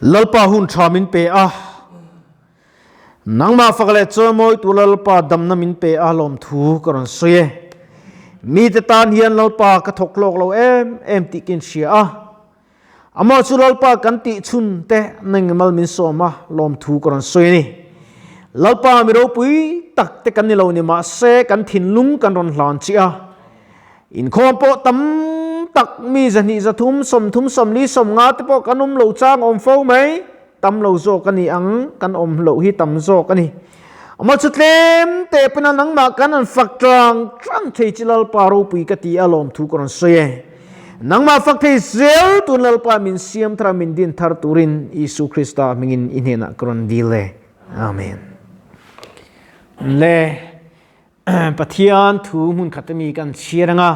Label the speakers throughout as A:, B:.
A: Lalpa hun tha min pe a, nangmah fak leh chawimawi tu Lalpa damna min pe a lawmthu ka rawn sawi e. Mite tan hian Lalpa ka thawk hlawk lo em em tih ka inhria a, amah chu Lalpa kan tih chhun te nengmal min sawm a lawmthu ka rawn sawi a ni. Lalpa mi ropui tak te kan ni lo ni mahse kan thinlung kan rawn hlan chiah a, Inkhawm pawh tam tak mi 200 300 30 40 50 te pawh kan awm lo chang awm fo mai, tam lo zawk a ni ang, kan awm loh hi tam zawk a ni. Amah chu tlem te pawhin nangmah kan han fak tlang tlang thei chi Lalpa ropui ka ti a lawmthu ka rawn sawi e. Nangmah fak thei zel tun Lalpa min siam thar a min din thar turin Isu Krista hmingin i hnenah ka rawn dil e. Amen. Le. Pathian thu hmun khat ami kan chhiar anga,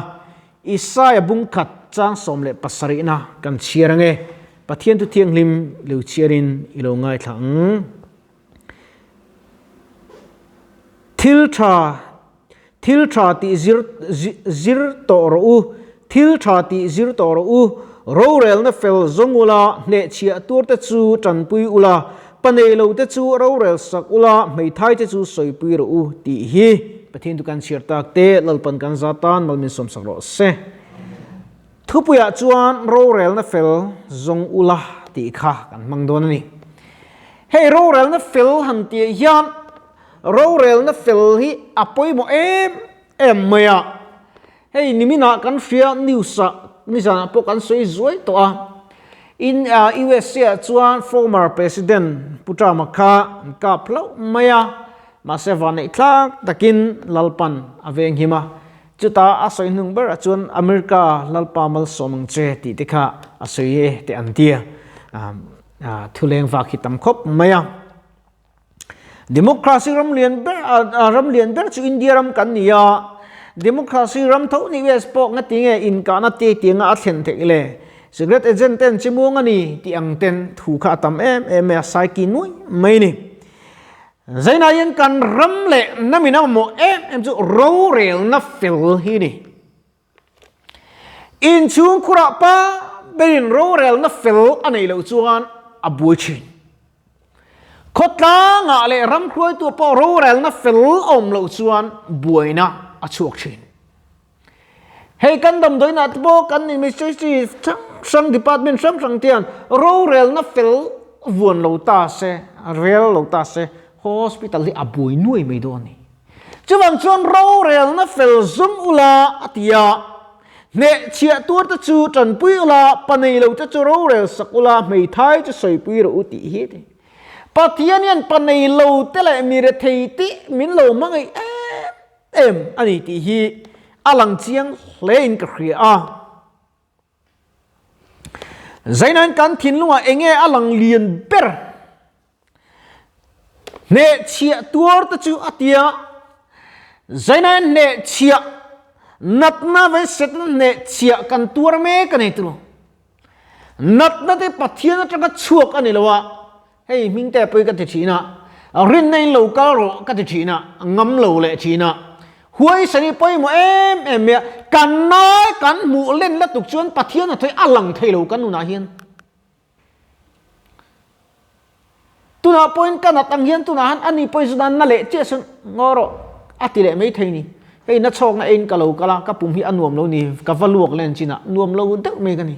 A: Isaia bung khat chang 17na kan chhiar ange. Pathian thu thianghlim lo chhiarin i lo ngaithla ang. Thil tha, thil tha tih zir zir tawh rawh u, thil tha tih zir tawh rawh u, rorelna fel zawng ula, hnehchhiah tur te chu tanpui ula, Pa nei lo te chu rorel sak ula, hmeithai te chu sawipui rawh u tih hi Pathian chu kan chhiar tak te, Lalpan kan za tan mal min sawmsak rawh se. Thupuiah chuan rorelna fel zawng ula tih kha kan hmang dawn a ni. Hei rorelna fel han tih hian rorelna fel hi a pawimawh em em mai a. Hei niminah kan hria news ah nizanah pawh kan sawi zuai tawh a, in USA ah chuan former president Pu Trump-a kha an kap hlauh mai a, mahse vanneih thlak takin Lalpan a veng him a, chutah a sawi hnung berah chuan America Lalpa malsawm ang che tih te kha a sawi e teh an ti a, thuleng vak hi tam khawp mai a. Democracy ram lian ber ram lian ber chu India ram kan ni a, Democracy ram tho ni US pawh nga ti nge inkahna te tianga a thlen theih le? Secret agent ten chimuang a ni tih ang ten thu kha a tam em em mai a, saiki nuai mai ni. Zainah hian kan ram leh namin a mamawh em em chu rorelna fel hi ni. Inchhung khurah pa berin rorelna fel a neih loh chuan a buai thin. Khawtlangah leh ram hruaitu pawh rorelna fel a awm loh chuan buaina a chhuak thin. Hei kan damdawiinah te pawh kan administrative hrang hrang department hrang hrang te hian rorelna fel vuan lo ta se, rel lo ta se hospital hi a buai nuai mai dawn a ni. Chuvang chuan rorelna fel zum ula a ti a, hnehchhiah tur te chu tanpui ula, pa nei lo te chu rorel sak ula, hmeithai chu sawipui rawh u tih hi a ti. Pathian hian pa nei lo te leh mi rethei te min lo hmangaih em em a ni tih hi a lang chiang hle in ka hria a. Zainain kan thinlungah enge a lang lian ber? Hnehchhiah tuar te chu a tia, Zainain hnehchhiah natna vei setna hnehchhiah kan tuar mek a ni tilo. Natna te Pathian atanga chhuak a ni lo a, hei hming te pawh hi ka ti thin a, rinna in lo kal rawh ka ti thin a, ngam lo leh thin a. Huaisen hi pawimawh em em mai a, kan nai kan hmuh len lutuk chuan Pathian a thawih a lang thei lo kan nunah hian. Tunah pawhin ka nat ang hian tunah han ani pawhin chu na leh chiah chuan ngaw rawh a ti leh mai thei ni. Hei na chhawkna eiin ka lo kal a, ka pum hi a nuam lo ni, ka va luak len chinah nuam lo deuh mai ka ni.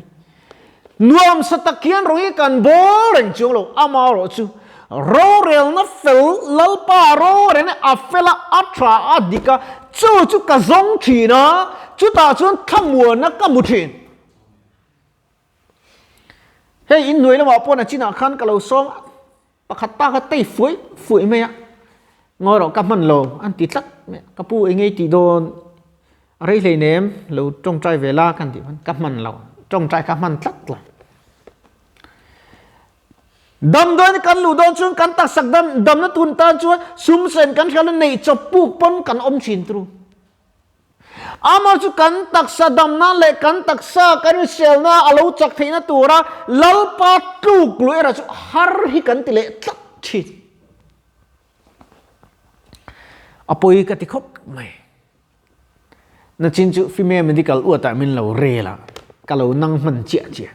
A: Nuam sa tak hian rawng hi kan bawl reng chuang lo, ama erawh chu rorelna fel Lalpa rorelna a fel a, a tha a dik a, chu chu ka zawng thin a, chutah chuan thlamuanna ka hmu thin. Hei in hnuai lamah pawh nachinah khan ka lo sawm a, pakhat pa kha tei fuai fuai mai a, ngawi rawh ka hman lo an ti tlat mai a, ka pu eng nge i tih dawn a rei hlei nem lo tawngtai ve la ka han tih pawn ka hman lo, tawngtai kha hman tlat lo. Damdawiin kan luh dawn chuan kan taksak dam damna tun tan chuan sum sen kan hriat a neih chawp puk pawn kan awm thin turu. Amah chu kan taksa damna leh kan taksa kan inselna a lo chak theihna tura Lalpa tluk luh erawh chu har hi kan ti leh tlat thin. A pawi ka ti khawp mai. Nachin chu female medical uatah min lo rel a, ka lo nang hman chiah chiah.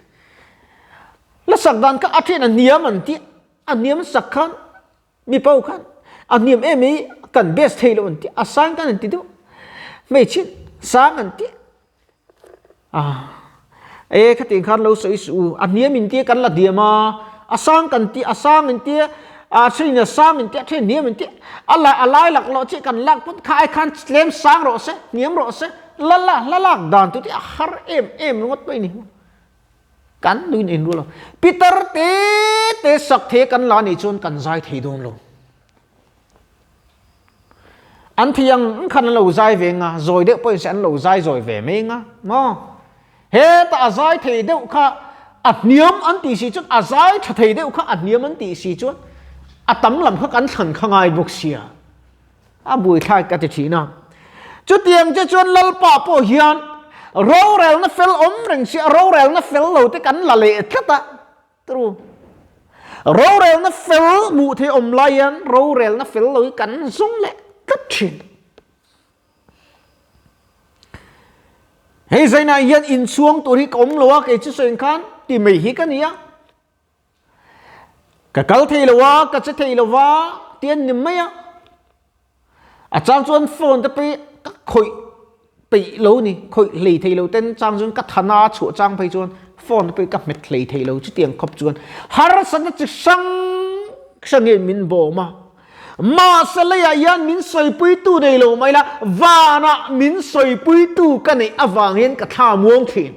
A: La sak dan kha a then a hniam an ti a hniam sak khan mi pau khan a hniam em i kan best thei lo an ti a sang kan an ti deuh hmeichhe sang an ti a e khatiang khan lo sawi suh u a hniam in tia kan la diam a a sang kan ti a sang in tia a then a sang in tia a then hniam in tia a la a lai lak loh chiah kan lak pawn kha ai khan tlem sang rawh se hniam rawh se la la la lak dan tur te a har em em ringawt mai a ni. Kan nuin in rual lo. Pitar te te sak the kan la nih chuan kan zai thei dawn lo. An thei ang khan an lo zai ve nga, zawi deuh pawhin se an lo zai zawi ve mai nga, maw? Heta a zai thei deuh kha a hniam an tih si chuan a zai tha thei deuh kha a hniam an tih si chuan a tam lam kha kan thlan kha ngai bawk sia. A buaithlai ka ti thin a. Chutiang che chuan Lalpa pawh hian rorelna fel awm reng si a, rorelna fel lo te kan la leh tlat a. True. Rorelna fel hmuh theih awm lai hian rorelna fel lo hi kan zawng leh tlat thin. Hei zainah hian inchhuang tur hi ka awm lo a, kei chu sawi khan ti mai hi ka ni a. Ka kal thei lo a, ka che thei lo va ti an ni mai a. A chang chuan phone te pawh hi ka khawih peih lo ni, khawih hlei thei lo ten chang chuan ka thana a chhuah chang phei chuan phone te pawh hi ka hmet hlei thei lo chutiang khawp chuan harsatna chi hrang hrang hian min bawm a. Mahse leiah hian min sawipuitu nei lo mai la, vanah min sawipuitu ka neih avang hian ka thla muang thin.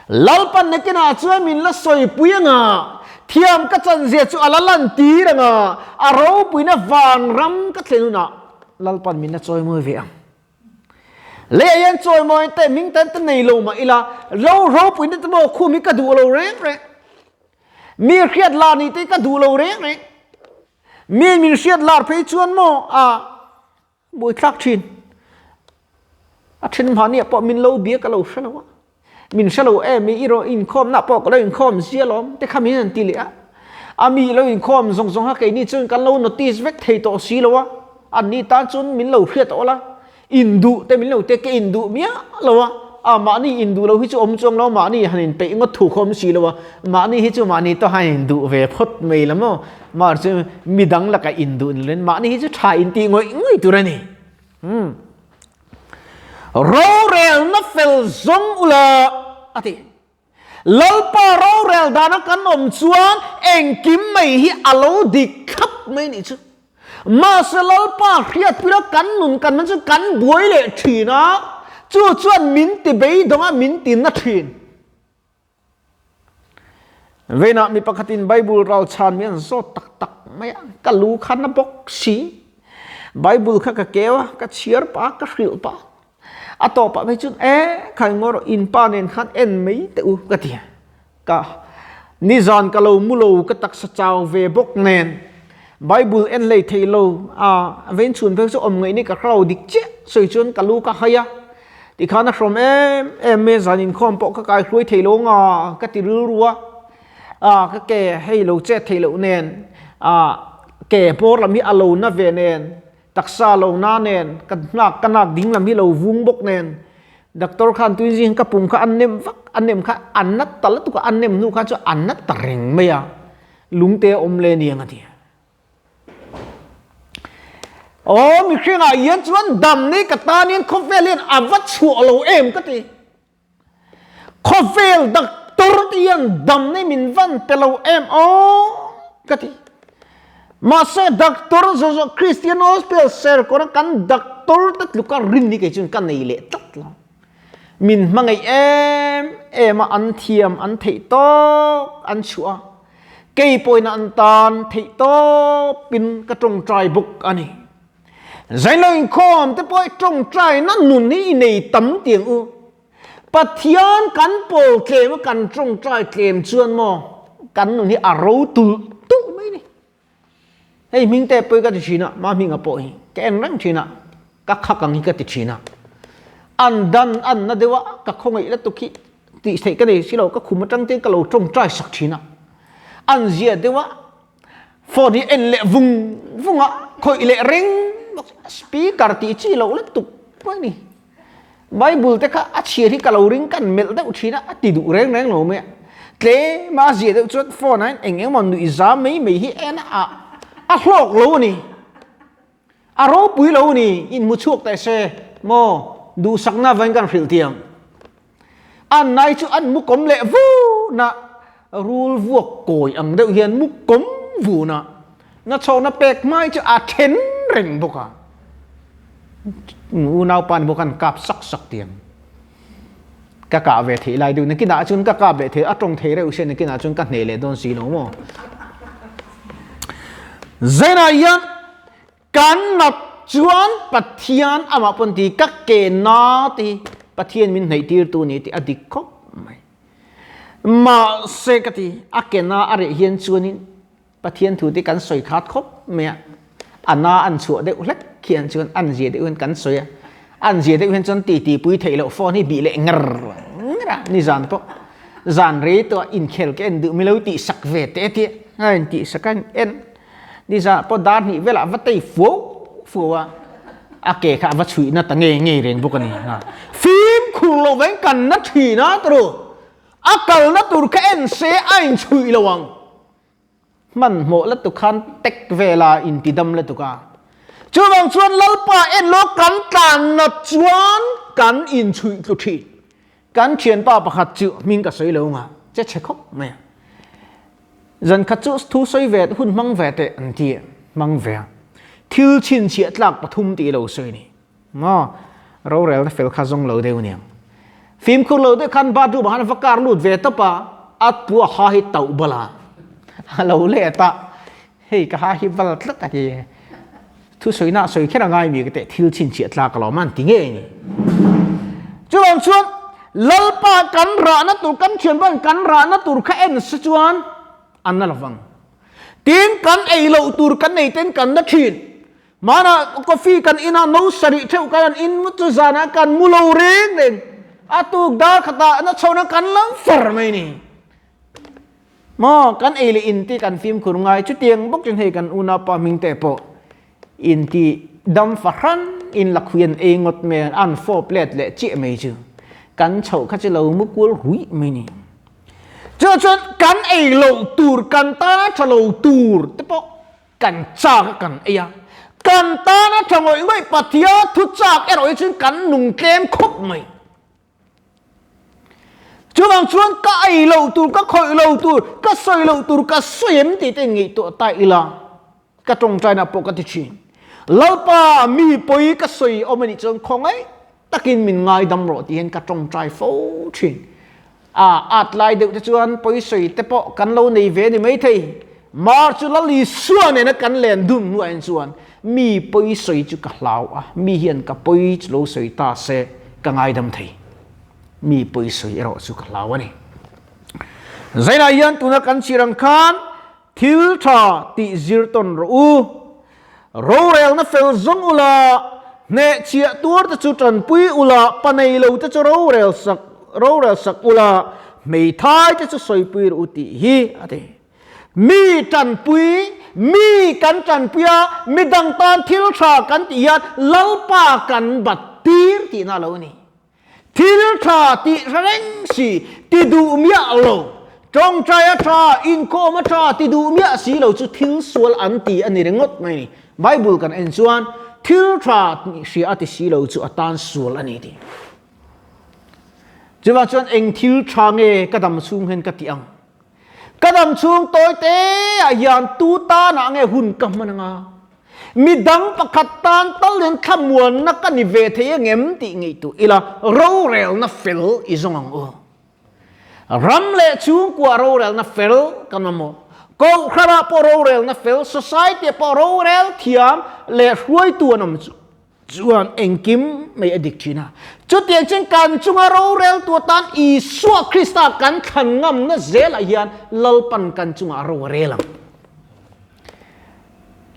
A: Lalpan nakinah chuan min la sawipui anga, thiam ka chanzia chu a la lantir anga, a ropuina vanram ka thlen hunah Lalpan min la chawimawi ve ang. Leiah hian chawimawi te hming tan te nei lo mah ila, lo ropuina te maw khum hi ka duh lo reng reng. Mi hriat lar nih te hi ka duh lo reng reng. Mi min hriat lar phei chuan maw a Buaithlak thin. A then mahni ah pawh min lo bia ka lo hre lo a. Min hre lo em i rawh inkhawmna pawh ka lo inkhawm zia lawm te kha min han ti leh a. A mi lo inkhawm zawng zawng a keini chuan kan lo notice vek thei tawh si lo a. Anni tan chuan min lo hriat awl a. Induh te min lo te ka induh miah lo a. A mahni induh lo hi chu awm chuang lo mahni han inpeih ngawt thu kha awm si lo a. Mahni hi chu mahni tawh han induh ve phawt mai la maw. Mah chu midang lakah induh ni loin mahni hi chu tha intih ngawih ngawih tur a ni. Hmm. Rorelna fel zawng ula a ti. Lalpa rorel dana kan awm chuan engkim mai hi a lo dik thlap mai nih chu. Mahse Lalpa hriatpuina kan nun kan hman chu kan buai leh thin a, chu chuan min ti beidawng a, min ti na thin. Veinah mi pakhatin Bible ralchhan mi an zawt tak tak mai a, ka lu kha na bawk si. Bible kha ka keu a, ka chhiar pah a, ka hrilh pah a. A tawpah phei chuan e khai ngaw rawh in pa nen khan en mai teh u ka ti a. Ka nizan ka lo mu lo ka taksa chau ve bawk nen Bible en hlei thei lo a, vein chhun phei chu awm ngaih ni ka hre lo dik chiah sawi chuan ka lu ka hai a. Tikhan a hrawm em em mai a, zan inkhawm pawh ka kai hruai thei lo nga ka ti rilru a, ah ka ke hei lo chet thei loh nen, ah ke hmawr lam hi a lo na ve nen, taksa lo na nen, ka hnak ka nak ding lam hi lo vung bawk nen, doctor khan tuizing ka pum kha a nem vak a nem kha a na ta lutuk a, a nem hnu khan chuan a na ta reng mai a, lungte a awm le aniang a ti. Aw mihringah hian chuan dam ni ka tan hian khawvel hian a va chhuah lo em ka ti. Khawvel doctor te hian dam ni min van pe lo em aw ka ti. Mahse doctor zawh zawh Christian Hospital Serkawn a kan doctor te tluka rin hi kei chuan ka nei leh tlat lo. Min hmangaih em em a an thiam an theih tawk an chhuah a. Kei pawhin an tan theih tawpin ka tawngtai bawk a ni. Zailo inkhawm te pawh i tawngtaina nun hi i nei tam tiang u. Pathian kan pawl tlem a kan tawngtai tlem chuan maw kan nun hi a ro tulh tulh mai ni. Hei hming te pawh hi ka ti thin a, ma hminga pawh hi ka en reng thin a, ka khak ang hi ka ti thin a. An dan an na deuh a, ka khawngaih lutuk hi tih theih ka nei si lo, ka khum atang te ka lo tawngtai sak thin a. An zia deuh a, phone hi en leh vung vung a, khawih leh reng bawk, speaker tih chi loh lutuk mai ni. Bible te kha a chhiar hi ka lo ring kan melh deuh thin a, a ti duh reng reng lo mai a. Tlem a zia deuh chuan phone ah hian eng eng emaw nuih za mai mai hi en a a hlawk lo a ni. A ropui lo a ni, inhmu chhuak teh se maw duhsakna avangin kan hrilh tiang. An nai chu an mu kawm leh vun a, rul vuak kawi ang deuh hian mu kawm vun a, nachhawkna pek hmai chu a then reng bawk a. Unaupa ni bawk an kap sak sak tiang. Ka kah ve theih lai deuh nakinah chuan ka kap leh thei a tawng thei reuh sia nakinah chuan ka hneh leh dawn si lo maw. Zainah hian Kan nat chuan Pathian amah pawn ti ka ke na te hi Pathian min hnaih tir tu ni tih a dik khawp mai. Mahse ka ti a ke na a reh hian chuanin Pathian thu te kan sawi khat khawp mai a, a na an chhuah deuh hlek khian chuan an zia deuh hian kan sawi a, an zia deuh hian chuan titi pui theih loh phone hi bih leh ngar ngar a, nizan pawh zan rei tawh inkhel ka en duh milo tih sak ve teh tia a intih sak a en. Nizah pawh dar hnih velah va tei fuau fuau a, a ke kha a va chhuih na ta ngei ngei reng bawk a ni. Fimkhur lo veng kan na thin a turu, a kalna tur kha en se a inchhuih lo ang. Hmanhmawh lutuk khan tek vela intidam lutuk a. Chuvang chuan Lalpa en lo kan tlan nat chuan kan inchhuih tlu thin. Kan thianpa pakhat chu hming ka sawi lo nga, che chhe khawp mai a. Zan khat chu thu sawi ve hun hmang ve teh an ti a, hmang ve a. Thil chhinchhiah tlak pathum tih lo sawi ni. Maw? Rorelna fel kha zawng lo deuh niang. Fimkhur lo deuh khan bathroom ah khan va kar lut ve tawp a, a tua ha hi tauh bal a. A lo let a, hei ka ha hi bal tlat a ti. Thusawinak sawi kher a ngaimi ka teh thil chhinchhiah tlak a lawm an ti ngei ni. Chuvang chuan Lalpa kan rahna tur kan thianpa kan rahna tur kha en se chuan an na lovang. Tin kan ei loh tur kan nei ten kan na thin. Mana coffee kan ina no sarih theuh kan an in mut chu zanah kan mu lo reng reng. A tuk dar khatah na chhona kan lam far mai ni. Maw kan ei leh in tih kan fimkhur ngai chutiang bawkin hei kan unaupa hming te pawh in ti dam fahran in lakhui an ei ngawt mai a an fawp let leh chiah mai chu kan chhoh kha chu lo mu kual ruih mai ni. Chu chuan kan ei loh tur kan tana tha lo tur te pawh kan chak a kan ei a kan tana tha ngawih ngawih Pathian thu chak erawh hi chuan kan nung tlem khawp mai. Chuvang chuan ka ei loh tur, ka khawih lo tur, ka sawi loh tur ka sawi em tih te ngaihtuah ta ila ka tawngtaina pawh ka ti thin. Lalpa mi pawi ka sawi awm anih chuan khawngaih takin min ngaidam rawh tih hian ka tawngtai fo thin. A at lai deuh te chuan pawi sawi te pawh kan lo nei ve ni maithei. Mar chu Lal Isua nena kan len dun hnuah hian chuan mi pawi sawi chu ka hlau a, mi hian ka pawi chu lo sawi ta se ka ngaidam thei. Mi pawi sawi erawh chu ka hlau a ni. Zainah hian tuna kan chhir ang khan thil tha tih zir tawn rawh u. Rorelna fel zawng ula, hnehchhiah tuar te chu tanpui ula, pa nei lo te chu rorel sak rorel sak ula, hmeithai te chu sawipui rawh u tih hi a ti. Mi tanpui, mi kan tanpui a, midang tan thil tha kan tih hian Lalpa kan bat tir tihna a lo ni. Thil tha tih hre reng si, ti duh miah lo, tawngtai a tha, inkhawm a tha ti duh miah si lo chu thil sual an ti a ni ringawt mai ni. Bible kan en chuan thil tha hria a ti si lo chu a tan sual a ni tih. Chuvang chuan eng thil tha nge ka dam chhung hian ka tih ang? Ka dam chhung tawi te ah hian tu tanah nge hun ka hman anga? Midang pakhat tan tal hian thlamuanna ka ni ve thei angem tih ngaihtuah ila rorelna fel i zawng ang u. Ram leh chhungkua rorelna fel kan mamawh. Kohhranah pawh rorelna fel, society ah pawh rorel thiam leh hruaitu an awm chu. Chuan engkim mai a dik thin a. Chutiang chuan kan chunga roreltu atan Isua Krista kan thlan ngamna zelah hian Lalpan kan chungah ro a rel ang.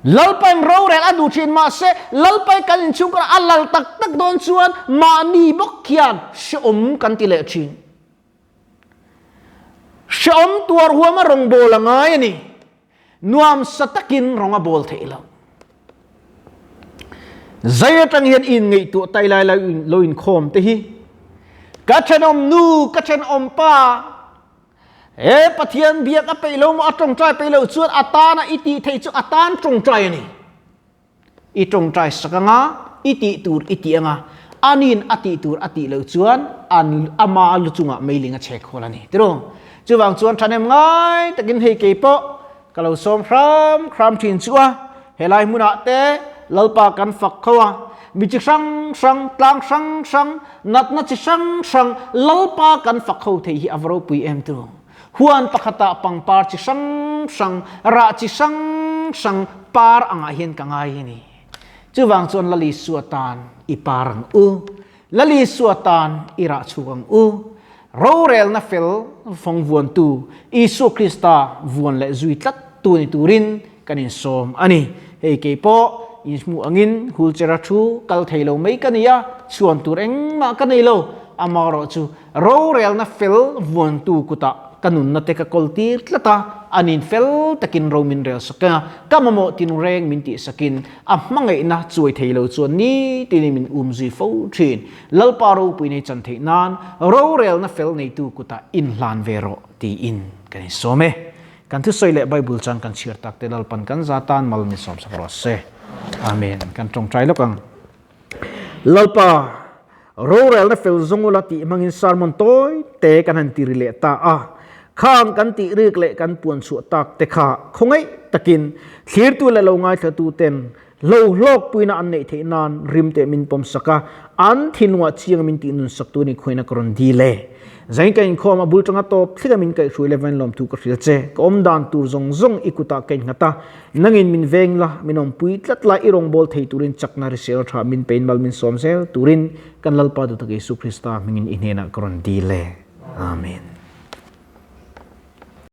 A: Lalpan rorel a duh thin mahse Lalpai kan inchhung kawrah a lal tak tak dawn chuan mahni bawk hian hrehawm kan ti leh thin. Hrehawm tuar huama rawngbâwl a ngai a ni. Nuam sa takin rawng a bâwl theih lo. Zai aṭang hian in ngaihtuah tai lai lai lo inkhâwm te hi ka ṭhenawm nu, ka ṭhenawm pa, E Pathian biak a peih lo maw a tawngtai peih loh chuan a tana i tih theih chu a tan tawngtai a ni. I tawngtai sak anga i tih tur i tih anga anin a tih tur a tih loh chuan an ama lu chungah meiling a chhek hawl a ni tiraw. Chuvang chuan thahnem ngai takin hei kei pawh ka lo sawm hram hram thin chu a, helai hmunah te Lalpa kan fak kho a, mi chi hrang hrang, tlang hrang hrang, natna chi hrang hrang Lalpa kan fak kho thei hi a va ropui em tu. Huan pakhatah pangpar chi hrang hrang, rah chi hrang hrang par angah hian ka ngai a ni. Chuvang chuan Lali Sua tan i par ang u. Lali Sua tan i rah chhuk ang u. Rorelna fel fawng vuantu Isua Krista vuan leh zui tlat tu ni turin kan insawm a ni. Hei kei pawh inhmuh angin wheelchair-a thu kal thei lo mai ka ni a, chhuan tur engmah ka nei lo. Amaherawhchu rorelna fel vuantu kutah ka nunna te ka kawl tir tlat a, an in fel takin ro min rel sak a, ka mamawh tinreng min tih sakin a hmangaihna chuai thei lo chuan nitinin min um zui fo thin. Lalpa ropui nei chan theih nan rorelna fel neitu kutah inhlan ve rawh tiin kan insawm e. Kan thusawi leh Bible chuan kan chhiar tak te Lalpan kan za tan mal min sawm sak rawh se. Amen. Kan tawngtai lawk ang. Lalpa, rorelna fel zawng ula tih hmangin sermon tawi te kan han ti ri leh ta a. Khang kan tih rik leh kan puan chhuah tak te kha khawngaih takin thlirtu leh lo ngaithlatu ten lo hlawkpuina an neih theih nan rim teh min pawm sak a, an thinlungah chiang min tih nun sak tu ni khuaina ka rawn dil e. Zain ka inkhawm a bul tanga tawp thlik a min kaihhrui le vain lawmthu ka hrilh che. Ka awm dan tur zawng zawng i kutah ka innghat a, nangin min veng la, min awmpui tlat la, i rawngbâwl thei turin chakna risel tha min pein mal min sawm zel turin kan Lalpa duhtak Isu Krista hmingin i hnenah ka rawn dil e. Amen.